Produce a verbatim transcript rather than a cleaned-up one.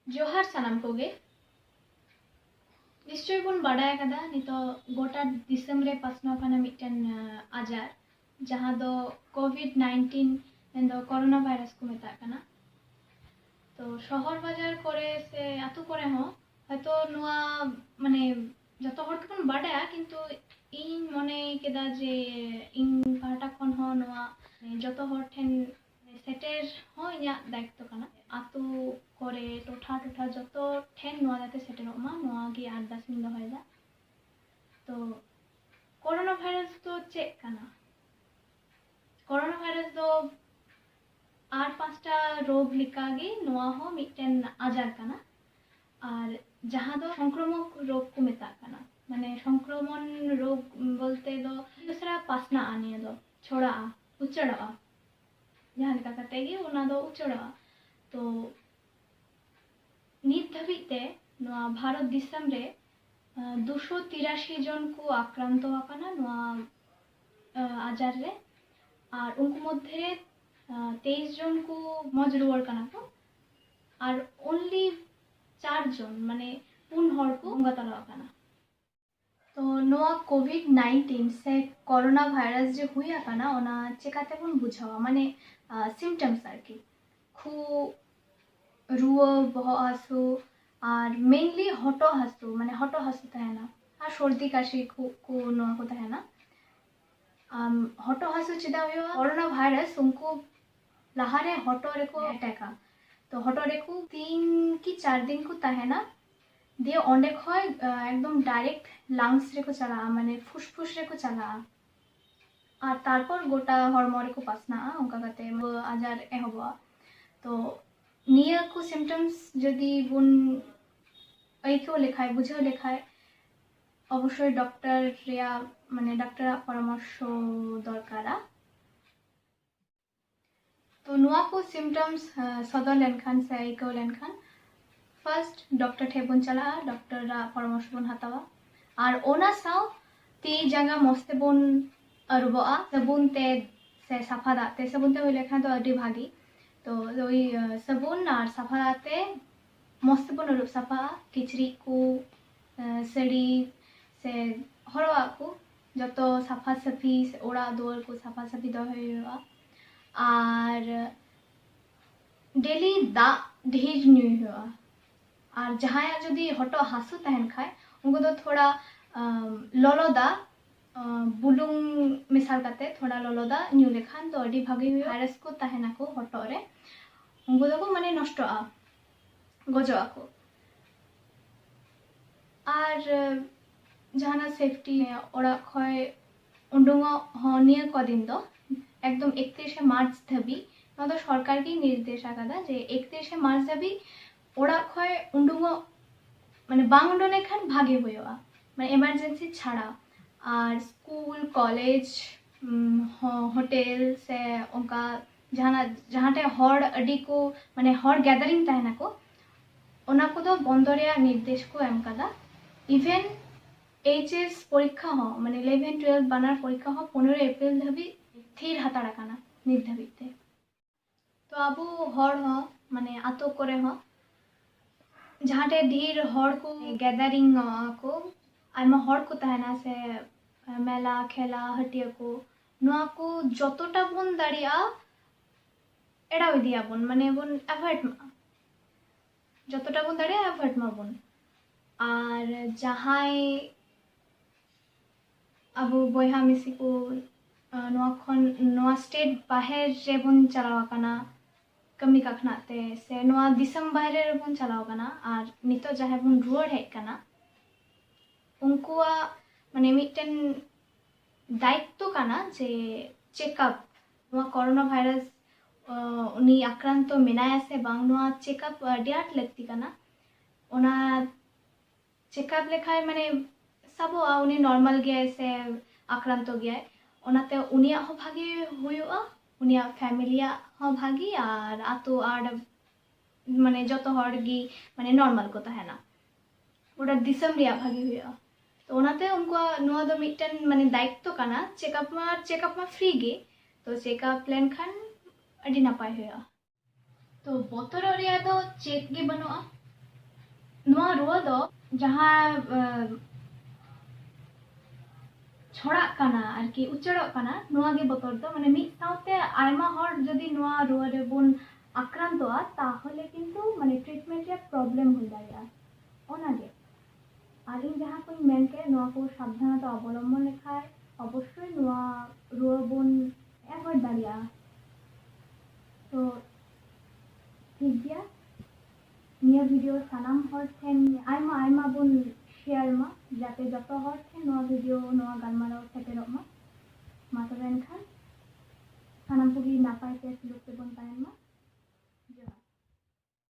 ᱡᱚᱦᱟᱨ ᱥᱟᱱᱟᱢ ᱠᱚᱜᱮ᱾ ᱱᱤᱥᱪᱚᱭ ᱵᱚᱱ ᱵᱟᱰᱟᱭ ᱟᱠᱟᱫᱟ, ᱱᱤᱛᱚᱜ ᱜᱚᱴᱟ ᱫᱤᱥᱚᱢ ᱨᱮ ᱯᱟᱥᱱᱟᱣ ᱠᱟᱱᱟ ᱢᱤᱫᱴᱮᱱ, ᱟᱸ, ᱟᱡᱟᱨ, ᱡᱟᱦᱟᱸ ᱫᱚ ᱠᱳᱵᱷᱤᱰ ᱱᱟᱭᱤᱱᱴᱤᱱ, ᱢᱮᱱᱫᱚ ᱠᱳᱨᱳᱱᱟ ᱵᱷᱟᱭᱨᱟᱥ ᱠᱚ ᱢᱮᱛᱟᱜ ᱠᱟᱱᱟ᱾ ᱛᱚ ᱥᱚᱦᱚᱨ ᱵᱟᱡᱟᱨ ᱠᱚᱨᱮ ᱥᱮ ᱟᱛᱳ ᱠᱚᱨᱮ ᱦᱚᱸ ᱦᱚᱭᱛᱚ ᱱᱚᱣᱟ, ᱢᱟᱱᱮ, ᱡᱚᱛᱚ ᱦᱚᱲ ᱜᱮᱵᱚᱱ ᱵᱟᱰᱟᱭᱟ, ᱠᱤᱱᱛᱩ ᱤᱧ ᱢᱚᱱᱮ ᱠᱮᱫᱟ ᱡᱮ ᱤᱧ ᱯᱟᱦᱴᱟ ᱠᱷᱚᱱ ᱦᱚᱸ ᱱᱚᱣᱟ, ᱢᱟᱱᱮ, ᱡᱚᱛᱚ ᱦᱚᱲ ᱴᱷᱮᱱ ᱥᱮᱴᱮᱨ ᱦᱚᱸ ᱤᱧᱟᱹᱜ ᱫᱟᱭᱤᱛᱛᱚ ᱠᱟᱱᱟ᱾ ᱟᱛᱳ ᱠᱚᱨᱮ, ᱴᱚᱴᱷᱟ ᱴᱚᱴᱷᱟ ᱡᱚᱛᱚ ᱴᱷᱮᱱ ᱱᱚᱣᱟ ᱡᱟᱛᱮ ᱥᱮᱴᱮᱨᱚᱜ ᱢᱟ, ᱱᱚᱣᱟ ᱜᱮ ᱟᱨᱫᱟᱥ ᱤᱧ ᱫᱚᱦᱚᱭᱮᱫᱟ᱾ ᱛᱚ ᱠᱳᱨᱳᱱᱟ ᱵᱷᱟᱭᱨᱟᱥ ᱫᱚ ᱪᱮᱫ ᱠᱟᱱᱟ? ᱠᱳᱨᱳᱱᱟ ᱵᱷᱟᱭᱨᱟᱥ ᱫᱚ ᱟᱨ ᱯᱟᱸᱪᱴᱟ ᱨᱳᱜᱽ ᱞᱮᱠᱟᱜᱮ ᱱᱚᱣᱟ ᱦᱚᱸ ᱢᱤᱫᱴᱮᱱ ᱟᱡᱟᱨ ᱠᱟᱱᱟ, ᱟᱨ ᱡᱟᱦᱟᱸ ᱫᱚ ᱥᱚᱝᱠᱨᱚᱢᱚᱠ ᱨᱳᱜᱽ ᱠᱚ ᱢᱮᱛᱟᱜ ᱠᱟᱱᱟ᱾ ᱢᱟᱱᱮ ᱥᱚᱝᱠᱨᱚᱢᱚᱱ ᱨᱳᱜᱽ ᱵᱚᱞᱛᱮ ᱫᱚ ᱫᱚᱥᱨᱟ ᱯᱟᱥᱱᱟᱜᱼᱟ, ᱱᱤᱭᱟᱹ ᱫᱚ ᱪᱷᱚᱲᱟᱜᱼᱟ, ᱩᱪᱟᱹᱲᱚᱜᱼᱟ, ᱡᱟᱦᱟᱸ ᱞᱮᱠᱟ ᱠᱟᱛᱮ ᱜᱮ ᱚᱱᱟ ᱫᱚ ᱩᱪᱟᱹᱲᱚᱜᱼᱟ᱾ ᱛᱚ ᱱᱤᱛ ᱫᱷᱟᱹᱵᱤᱡ ᱛᱮ ᱱᱚᱣᱟ ᱵᱷᱟᱨᱚᱛ ᱫᱤᱥᱚᱢ ᱨᱮ, ᱟᱸ, ᱫᱩᱥᱚ ᱛᱤᱨᱟᱥᱤ ᱡᱚᱱ ᱠᱚ ᱟᱠᱨᱟᱱᱛᱚ ᱟᱠᱟᱱᱟ ᱱᱚᱣᱟ, ᱟᱸ, ᱟᱡᱟᱨ ᱨᱮ, ᱟᱨ ᱩᱱᱠᱩ ᱢᱚᱫᱽᱫᱷᱮ ᱨᱮ, ᱟᱸ, ᱛᱮᱭᱤᱥ ᱡᱚᱱ ᱠᱚ ᱢᱚᱡᱽ ᱨᱩᱣᱟᱹᱲ ᱠᱟᱱᱟ ᱠᱚ, ᱟᱨ only ᱪᱟᱨ ᱡᱚᱱ, ᱢᱟᱱᱮ ᱯᱩᱱ ᱦᱚᱲ ᱠᱚ ᱵᱚᱸᱜᱟ ᱛᱟᱞᱟ ᱟᱠᱟᱱᱟ᱾ ᱛᱚ ᱱᱚᱣᱟ ᱠᱳᱵᱷᱤᱰ ᱱᱟᱭᱤᱱᱴᱤᱱ ᱥᱮ ᱠᱳᱨᱳᱱᱟ ᱵᱷᱟᱭᱨᱟᱥ ᱡᱮ ᱦᱩᱭ ᱟᱠᱟᱱᱟ, ᱚᱱᱟ ᱪᱮᱠᱟᱛᱮ ᱵᱚᱱ ᱵᱩᱡᱷᱟᱹᱣᱟ? ᱢᱟᱱᱮ, ᱟᱸ, symptoms ᱟᱨᱠᱤ, ᱠᱷᱩᱜ, ᱨᱩᱣᱟᱹ, ᱵᱚᱦᱚᱜ ᱦᱟᱹᱥᱩ, ᱟᱨ mainly ᱦᱚᱴᱚᱜ ᱦᱟᱹᱥᱩ, ᱢᱟᱱᱮ ᱦᱚᱴᱚᱜ ᱦᱟᱹᱥᱩ ᱛᱟᱦᱮᱱᱟ, ᱟᱨ ᱥᱚᱨᱫᱤ, ᱠᱟᱹᱥᱤ, ᱠᱷᱩᱜ ᱠᱚ, ᱱᱚᱣᱟ ᱠᱚ ᱛᱟᱦᱮᱱᱟ᱾ ᱟᱢ, ᱦᱚᱴᱚᱜ ᱦᱟᱹᱥᱩ ᱪᱮᱫᱟᱜ ᱦᱩᱭᱩᱜᱼᱟ? ᱠᱳᱨᱳᱱᱟ ᱵᱷᱟᱭᱨᱟᱥ ᱩᱱᱠᱩ ᱞᱟᱦᱟᱨᱮ ᱦᱚᱴᱚᱜ ᱨᱮᱠᱚ ᱮᱴᱮᱠᱟ᱾ ᱛᱚ ᱦᱚᱴᱚᱜ ᱨᱮᱠᱚ ᱛᱤᱱ ᱠᱤ ᱪᱟᱨ ᱫᱤᱱ ᱠᱚ ᱛᱟᱦᱮᱱᱟ, ᱫᱤᱭᱮ ᱚᱸᱰᱮ ᱠᱷᱚᱡ, ᱟ, ᱮᱠᱫᱚᱢ direct lungs ᱨᱮᱠᱚ ᱪᱟᱞᱟᱜᱼᱟ, ᱢᱟᱱᱮ ᱯᱷᱩᱥᱯᱷᱩᱥ ᱨᱮᱠᱚ ᱪᱟᱞᱟᱜᱼᱟ, ᱟᱨ ᱛᱟᱨᱯᱚᱨ ᱜᱚᱴᱟ ᱦᱚᱲᱢᱚ ᱨᱮᱠᱚ ᱯᱟᱥᱱᱟᱜᱼᱟ᱾ ᱚᱱᱠᱟ ᱠᱟᱛᱮ ᱟᱡᱟᱨ ᱮᱦᱚᱵᱚᱜᱼᱟ᱾ ᱛᱚ ᱱᱤᱭᱟᱹ ᱠᱚ symptoms ᱡᱩᱫᱤ ᱵᱚᱱ ᱟᱹᱭᱠᱟᱹᱣ ᱞᱮᱠᱷᱟᱡ, ᱵᱩᱡᱷᱟᱹᱣ ᱞᱮᱠᱷᱟᱡ, ᱚᱵᱚᱥᱥᱳᱭ ᱰᱚᱠᱴᱚᱨ ᱨᱮᱭᱟᱜ, ᱢᱟᱱᱮ ᱰᱟᱠᱛᱟᱨᱟᱜ ᱯᱚᱨᱟᱢᱚᱨᱥᱚ ᱫᱚᱨᱠᱟᱨᱟ᱾ ᱛᱚ ᱱᱚᱣᱟ ᱠᱚ symptoms, ᱟᱸ, ᱥᱚᱫᱚᱨ ᱞᱮᱱᱠᱷᱟᱱ ᱥᱮ ᱟᱹᱭᱠᱟᱹᱣ ᱞᱮᱱᱠᱷᱟᱱ, first ᱰᱚᱠᱴᱚᱨ ᱴᱷᱮᱱ ᱵᱚᱱ ᱪᱟᱞᱟᱜᱼᱟ, ᱰᱚᱠᱴᱚᱨᱟᱜ ᱯᱚᱨᱟᱢᱚᱨᱥᱚ ᱵᱚᱱ ᱦᱟᱛᱟᱣᱟ᱾ ᱟᱨ ᱚᱱᱟ ᱥᱟᱶ ᱛᱤ ᱡᱟᱸᱜᱟ ᱢᱚᱸᱡᱽ ᱛᱮᱵᱚᱱ ᱟᱹᱨᱩᱵᱚᱜᱼᱟ ᱥᱟᱵᱚᱱ ᱛᱮ ᱥᱮ ᱥᱟᱯᱷᱟ ᱫᱟᱜ ᱛᱮ᱾ ᱥᱟᱵᱚᱱ ᱛᱮ ᱦᱩᱭ ᱞᱮᱠᱷᱟᱱ ᱫᱚ ᱟᱹᱰᱤ ᱵᱷᱟᱜᱤ᱾ ᱛᱚ ᱳᱭ, ᱟᱸ, ᱥᱟᱵᱚᱱ ᱟᱨ ᱥᱟᱯᱷᱟ ᱫᱟᱜ ᱛᱮ ᱢᱚᱡᱽ ᱛᱮᱵᱚᱱ ᱟᱹᱨᱩᱵ ᱥᱟᱯᱷᱟᱜᱼᱟ᱾ ᱠᱤᱪᱨᱤᱡ ᱠᱚ, ᱮᱸ, ᱥᱟᱹᱲᱤ ᱥᱮ ᱦᱚᱨᱚᱜ ᱟᱜ ᱠᱚ ᱡᱚᱛᱚ ᱥᱟᱯᱷᱟ ᱥᱟᱹᱯᱷᱤ ᱥᱮ ᱚᱲᱟᱜ ᱫᱩᱣᱟᱹᱨ ᱠᱚ ᱥᱟᱯᱷᱟ ᱥᱟᱹᱯᱷᱤ ᱫᱚᱦᱚᱭ ᱦᱩᱭᱩᱜᱼᱟ᱾ ᱟᱨ ᱰᱮᱞᱤ ᱫᱟᱜ ᱰᱷᱮᱨ ᱧᱩᱭ ᱦᱩᱭᱩᱜᱼᱟ᱾ ᱟᱨ ᱡᱟᱦᱟᱸᱭᱟᱜ ᱡᱩᱫᱤ ᱦᱚᱴᱚᱜ ᱦᱟᱹᱥᱩ ᱛᱟᱦᱮᱱ ᱠᱷᱟᱡ, ᱩᱱᱠᱩ ᱫᱚ ᱛᱷᱚᱲᱟ, ᱟᱢ, ᱞᱚᱞᱚ ᱫᱟᱜ, ᱟᱢ, ᱵᱩᱞᱩᱝ ᱢᱮᱥᱟᱞ ᱠᱟᱛᱮ ᱛᱷᱚᱲᱟ ᱞᱚᱞᱚ ᱫᱟᱜ ᱧᱩ ᱞᱮᱠᱷᱟᱱ ᱫᱚ ᱟᱹᱰᱤ ᱵᱷᱟᱜᱮ ᱦᱩᱭᱩᱜᱼᱟ᱾ ᱵᱷᱟᱭᱨᱟᱥ ᱠᱚ ᱛᱟᱦᱮᱱᱟᱠᱚ ᱦᱚᱴᱚᱜ ᱨᱮ, ᱩᱱᱠᱩ ᱫᱚᱠᱚ ᱢᱟᱱᱮ ᱱᱚᱥᱴᱚᱜᱼᱟ, ᱜᱚᱡᱚᱜ ᱟᱠᱚ᱾ ᱟᱨ ᱡᱟᱦᱟᱱᱟᱜ ᱥᱮᱯᱴᱤ, ᱚᱲᱟᱜ ᱠᱷᱚᱡ ᱩᱰᱩᱝᱚᱜ ᱦᱚᱸ ᱱᱤᱭᱟᱹ ᱠᱚ ᱫᱤᱱ ᱫᱚ ᱮᱠᱫᱚᱢ ᱮᱠᱛᱤᱨᱤᱥᱮ ᱢᱟᱨᱪ ᱫᱷᱟᱹᱵᱤᱡ, ᱱᱚᱣᱟ ᱫᱚ ᱥᱚᱨᱠᱟᱨ ᱜᱮᱭ ᱱᱤᱨᱫᱮᱥ ᱟᱠᱟᱫᱟ ᱡᱮ ᱮᱠᱛᱤᱨᱤᱥᱮ ᱢᱟᱨᱪ ᱫᱷᱟᱹᱵᱤᱡ ᱚᱲᱟᱜ ᱠᱷᱚᱡ ᱩᱰᱩᱝᱚᱜ, ᱢᱟᱱᱮ ᱵᱟᱝ ᱩᱰᱩᱝ ᱞᱮᱠᱷᱟᱱ ᱵᱷᱟᱜᱮ ᱦᱩᱭᱩᱜᱼᱟ, ᱢᱟᱱᱮ ᱮᱢᱟᱨᱡᱮᱱᱥᱤ ᱪᱷᱟᱲᱟ᱾ ᱟᱨ ᱥᱠᱩᱞ, ᱠᱚᱞᱮᱡᱽ, ᱩᱢ, ᱦᱚ-, ᱦᱳᱴᱮᱞ ᱥᱮ ᱚᱱᱠᱟ ᱡᱟᱦᱟᱱᱟᱜ, ᱡᱟᱦᱟᱸ ᱴᱷᱮᱡ ᱦᱚᱲ ᱟᱹᱰᱤ ᱠᱚ, ᱢᱟᱱᱮ ᱦᱚᱲ ᱜᱮᱫᱟᱨᱤᱝ ᱛᱟᱦᱮᱱᱟᱠᱚ, ᱚᱱᱟ ᱠᱚᱫᱚ ᱵᱚᱱᱫᱚ ᱨᱮᱭᱟᱜ ᱱᱤᱨᱫᱮᱥ ᱠᱚ ᱮᱢ ᱠᱟᱫᱟ᱾ ᱤᱵᱷᱮᱱ ᱮᱭᱤᱪ ᱮᱥ ᱯᱚᱨᱤᱠᱠᱷᱟ ᱦᱚᱸ, ᱢᱟᱱᱮ ᱤᱞᱮᱵᱷᱮᱱ ᱴᱩᱭᱮᱞᱵᱷ ᱵᱟᱱᱟᱨ ᱯᱚᱨᱤᱠᱠᱷᱟ ᱦᱚᱸ ᱯᱚᱱᱮᱨᱚ ᱮᱯᱨᱤᱞ ᱫᱷᱟᱹᱵᱤᱡ ᱛᱷᱤᱨ ᱦᱟᱛᱟᱲ ᱟᱠᱟᱱᱟ ᱱᱤᱛ ᱫᱷᱟᱹᱵᱤᱡ ᱛᱮ᱾ ᱛᱚ ᱟᱵᱚ ᱦᱚᱲ ᱦᱚᱸ, ᱢᱟᱱᱮ ᱟᱛᱳ ᱠᱚᱨᱮ ᱦᱚᱸ ᱡᱟᱦᱟᱸ ᱴᱷᱮᱡ ᱰᱷᱮᱨ ᱦᱚᱲ ᱠᱚ ᱜᱮᱫᱟᱨᱤᱝ ᱚᱜᱼᱟ ᱠᱚ, ᱟᱭᱢᱟ ᱦᱚᱲ ᱠᱚ ᱛᱟᱦᱮᱱᱟ ᱥᱮ ᱢᱮᱞᱟ, ᱠᱷᱮᱞᱟ, ᱦᱟᱹᱴᱤᱭᱟᱹ ᱠᱚ, ᱱᱚᱣᱟ ᱠᱚ ᱡᱚᱛᱚᱴᱟ ᱵᱚᱱ ᱫᱟᱲᱮᱭᱟᱜᱼᱟ ᱮᱲᱟᱣ ᱤᱫᱤᱭᱟᱵᱚᱱ, ᱢᱟᱱᱮ ᱵᱚᱱ ᱮᱵᱷᱚᱭᱮᱰ ᱢᱟ᱾ ᱡᱚᱛᱚᱴᱟ ᱵᱚᱱ ᱫᱟᱲᱮᱭᱟᱜᱼᱟ ᱮᱵᱷᱚᱭᱮᱰ ᱢᱟᱵᱚᱱ᱾ ᱟᱨ ᱡᱟᱦᱟᱸᱭ ᱟᱵᱚ ᱵᱚᱭᱦᱟ ᱢᱤᱥᱤ ᱠᱚ, ᱟᱸ, ᱱᱚᱣᱟ ᱠᱷᱚᱱ, ᱱᱚᱣᱟ ᱥᱴᱮᱴ ᱵᱟᱦᱮᱨ ᱨᱮᱵᱚᱱ ᱪᱟᱞᱟᱣ ᱟᱠᱟᱱᱟ ᱠᱟᱹᱢᱤ ᱠᱟᱠᱷᱱᱟᱜ ᱛᱮ, ᱥᱮ ᱱᱚᱣᱟ ᱫᱤᱥᱚᱢ ᱵᱟᱦᱨᱮ ᱨᱮᱵᱚᱱ ᱪᱟᱞᱟᱣ ᱟᱠᱟᱱᱟ, ᱟᱨ ᱱᱤᱛᱚᱜ ᱡᱟᱦᱟᱸᱭ ᱵᱚᱱ ᱨᱩᱣᱟᱹᱲ ᱦᱮᱡ ᱟᱠᱟᱱᱟ, ᱩᱱᱠᱩᱣᱟᱜ ᱢᱟᱱᱮ ᱢᱤᱫᱴᱮᱱ ᱫᱟᱭᱤᱛᱛᱚ ᱠᱟᱱᱟ ᱡᱮ ᱪᱮᱠᱟᱯ, ᱱᱚᱣᱟ ᱠᱳᱨᱳᱱᱟ ᱵᱷᱟᱭᱨᱟᱥ, ᱟᱸ, ᱩᱱᱤ ᱟᱠᱨᱟᱱᱛᱚ ᱢᱮᱱᱟᱭᱟ ᱥᱮ ᱵᱟᱝ, ᱱᱚᱣᱟ ᱪᱮᱠᱟᱯ ᱟᱹᱰᱤ ᱟᱸᱴ ᱞᱟᱹᱠᱛᱤ ᱠᱟᱱᱟ᱾ ᱚᱱᱟ ᱪᱮᱠᱟᱯ ᱞᱮᱠᱷᱟᱡ ᱢᱟᱱᱮ ᱥᱟᱵᱚᱜᱼᱟ ᱩᱱᱤ ᱱᱚᱨᱢᱟᱞ ᱜᱮᱭᱟᱭ ᱥᱮ ᱟᱠᱨᱟᱱᱛᱚ ᱜᱮᱭᱟᱭ, ᱚᱱᱟᱛᱮ ᱩᱱᱤᱭᱟᱜ ᱦᱚᱸ ᱵᱷᱟᱜᱮ ᱦᱩᱭᱩᱜᱼᱟ, ᱩᱱᱤᱭᱟᱜ ᱯᱷᱮᱢᱤᱞᱤᱭᱟᱜ ᱦᱚᱸ ᱵᱷᱟᱜᱮ, ᱟᱨ ᱟᱛᱳ ᱟᱨ ᱢᱟᱱᱮ ᱡᱚᱛᱚ ᱦᱚᱲ ᱜᱮ ᱢᱟᱱᱮ ᱱᱚᱨᱢᱟᱞ ᱠᱚ ᱛᱟᱦᱮᱱᱟ, ᱜᱚᱴᱟ ᱫᱤᱥᱚᱢ ᱨᱮᱭᱟᱜ ᱵᱷᱟᱜᱮ ᱦᱩᱭᱩᱜᱼᱟ᱾ ᱛᱚ ᱚᱱᱟᱛᱮ ᱩᱱᱠᱩᱣᱟᱜ ᱱᱚᱣᱟ ᱫᱚ ᱢᱤᱫᱴᱮᱱ ᱢᱟᱱᱮ ᱫᱟᱭᱤᱛᱛᱚ ᱠᱟᱱᱟ, ᱪᱮᱠᱟᱯ ᱢᱟ, ᱪᱮᱠᱟᱯ ᱢᱟ ᱯᱷᱨᱤ ᱜᱮ, ᱛᱚ ᱪᱮᱠᱟᱯ ᱞᱮᱱᱠᱷᱟᱱ ᱟᱹᱰᱤ ᱱᱟᱯᱟᱭ ᱦᱩᱭᱩᱜᱼᱟ᱾ ᱛᱚ ᱵᱚᱛᱚᱨᱚᱜ ᱨᱮᱭᱟᱜ ᱫᱚ ᱪᱮᱫ ᱜᱮ ᱵᱟᱹᱱᱩᱜᱼᱟ, ᱱᱚᱣᱟ ᱨᱩᱣᱟᱹ ᱫᱚ ᱡᱟᱦᱟᱸ ᱪᱷᱚᱲᱟᱜ ᱠᱟᱱᱟ ᱟᱨᱠᱤ, ᱩᱪᱟᱹᱲᱚᱜ ᱠᱟᱱᱟ, ᱱᱚᱣᱟ ᱜᱮ ᱵᱚᱛᱚᱨ ᱫᱚ᱾ ᱢᱟᱱᱮ ᱢᱤᱫ ᱥᱟᱶᱛᱮ ᱟᱭᱢᱟ ᱦᱚᱲ ᱡᱩᱫᱤ ᱱᱚᱣᱟ ᱨᱩᱣᱟᱹ ᱨᱮᱵᱚᱱ ᱟᱠᱨᱟᱱᱛᱚᱜᱼᱟ, ᱛᱟᱦᱚᱞᱮ ᱠᱤᱱᱛᱩ ᱢᱟᱱᱮ ᱴᱨᱤᱴᱢᱮᱱᱴ ᱨᱮᱭᱟᱜ ᱯᱨᱚᱵᱞᱮᱢ ᱦᱩᱭ ᱫᱟᱲᱮᱭᱟᱜᱼᱟ᱾ ᱚᱱᱟᱜᱮ᱾ ᱟᱨ ᱤᱧ ᱡᱟᱦᱟᱸ ᱠᱚᱧ ᱢᱮᱱ ᱠᱮᱫ, ᱱᱚᱣᱟ ᱠᱚ ᱥᱟᱵᱫᱷᱟᱱᱚᱛᱟ ᱚᱵᱚᱞᱚᱢᱵᱚᱱ ᱞᱮᱠᱷᱟᱱ ᱚᱵᱚᱥᱥᱳᱭ ᱱᱚᱣᱟ ᱨᱩᱣᱟᱹ ᱵᱚᱱ ᱮᱵᱷᱚᱭᱮᱰ ᱫᱟᱲᱮᱭᱟᱜᱼᱟ᱾ ᱛᱚ ᱴᱷᱤᱠ ᱜᱮᱭᱟ, ᱱᱤᱭᱟᱹ ᱵᱷᱤᱰᱤᱭᱳ ᱥᱟᱱᱟᱢ ᱦᱚᱲ ᱴᱷᱮᱱ ᱟᱭᱢᱟ ᱟᱭᱢᱟ ᱵᱚᱱ ᱥᱮᱭᱟᱨ ᱢᱟ, ᱡᱟᱛᱮ ᱡᱚᱛᱚ ᱦᱚᱲ